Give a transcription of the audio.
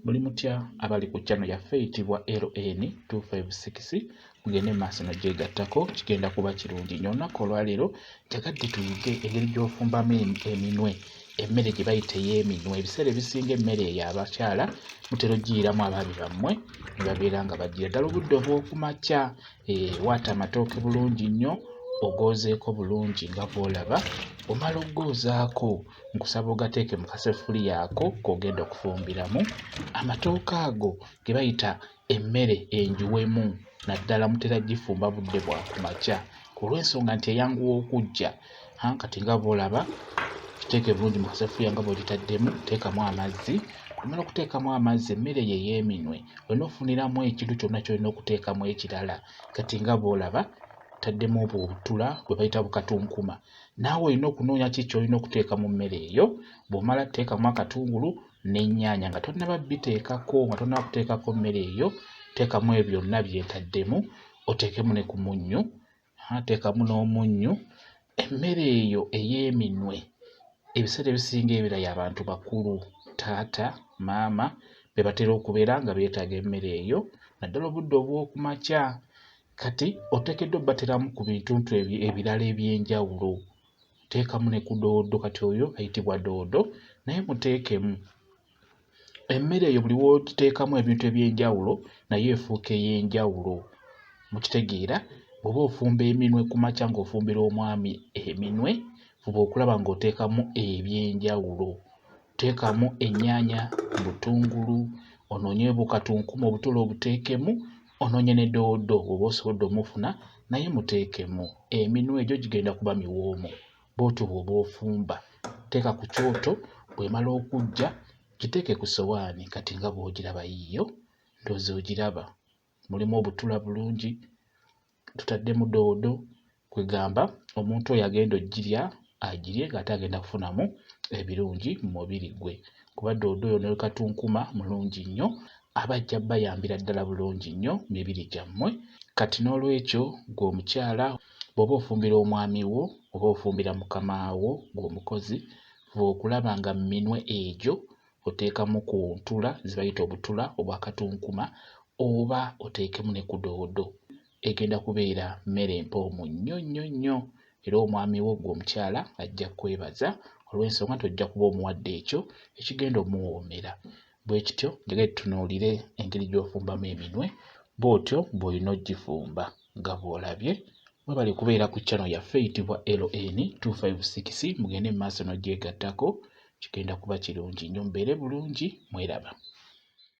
Muli mutya abali ku channel yaffe eyitibwa LN 256? Mugende mu maaso nogyegattako, kigenda kuba kirungi nnyo. Olunaku olwaleero njagadde tuyige engeri gy'ofumbamu eminwe, emmere gye bayita ey'eminwe. Ebiseera ebisinga emmere eyo abakyala mutera ogiyiramu abaami bammwe ne babeera nga bagira ddala obudde obw'okumakya. Waata amatooke bulungi nnyo, ogoozeeko bulungi nga bw'olaba. Omala okugoozaako, nkusaba ogateeke mu kasefuliya ako k'ogenda okufumbiramu. Amatooke ago ge bayita emmere enjiwemu, naddala mutera gifumba budde bwa kumakya olw'ensonga nti eyanguwa okuggya. Kati nga bw'olaba, kiteeke bulungi mu kasefuliya nga bw'ogitaddemu, teekamu amazzi. Omala okuteekamu amazzi, emmere eyo ey'eminwe olina okufuniramu ekintu kyonna ky'olina okuteekamu ekirala. Kati nga bw'olaba, taddemu obwo obutula bwe bayita bukatunkuma. Naawe olina okunoonya ki ky'olina okuteeka mu mmere eyo. Bw'omala teekamu akatungulu n'ennyaanya nga tonnaba biteekako, nga tonnaba kuteekako mmere eyo, teekamu ebyo byonna bye ntaddemu, oteekemu ne ku munnyu, teekamu n'omunnyu. Emmere eyo ey'eminwe ebiseera ebisinga ebeera ya bantu bakulu, taata, maama be batera okubeera nga beetaaga emmere eyo naddala obudde obw'okumakya. Kati oteekeddwa obbateramu ku bintuntu ebirala eby'enjawulo. Teekamu ne ku doodo, kati oyo ayitibwa doodo naye muteekemu. Emmere eyo buli w'ogiteekamu ebintu eby'enjawulo nayo efuuka ey'enjawulo. Mukitegeera? Bw'oba ofumba eminwe ku makya ng'ofumbira omwami eminwe, fuba okulaba ng'oteekamu eby'enjawulo. Teekamu ennyaanya, butungulu, onoonye bukatunkuma obutula obuteekemu, onoonye ne doodo bw'oba osobodde omufuna naye muteekemu. Eminwe egyo gigenda kuba miwoomu. Bw'otyo bw'oba ofumba. Teeka ku kyoto, bw'emala okuggya giteeke ku ssowaani. Kati nga bw'ogiraba yiiyo, ndowooza ogiraba. Mulimu obutula bulungi, tutaddemu doodo, kwegamba omuntu oyo agenda ogirya agirye ng'ate agenda kufunamu ebirungi mu mubiri gwe kuba doodo oyo ne katunkuma mulungi nnyo, aba ajja bayambira ddala bulungi nnyo mibiri gyammwe. Kati n'olwekyo ggwe omukyala bw'oba ofumbira omwami wo oba ofumbira mukama wo ggwe omukozi, fuba okulaba nga mu minwe egyo oteekamu ku ntula ze bayita obutula obwa katunkuma oba oteekemu ne ku doodo. Egenda kubeera mmere mpoomu nnyo nnyo nnyo era omwami wo ggwe omukyala ajja kukwebaza olw'ensonga nti ojja kuba omuwadde ekyo ekigenda omuwoomera. Bwe kityo njagala tutunuulire engeri gy'ofumbamu eminwe, bw'otyo bw'olina ogifumba nga bw'olabye. Mwebale kubeera ku channel yaffe eyitibwa LN 256, mugende mu maaso n'ogyegattako, kigenda kuba kirungi nnyo. Mubeere bulungi, mweraba.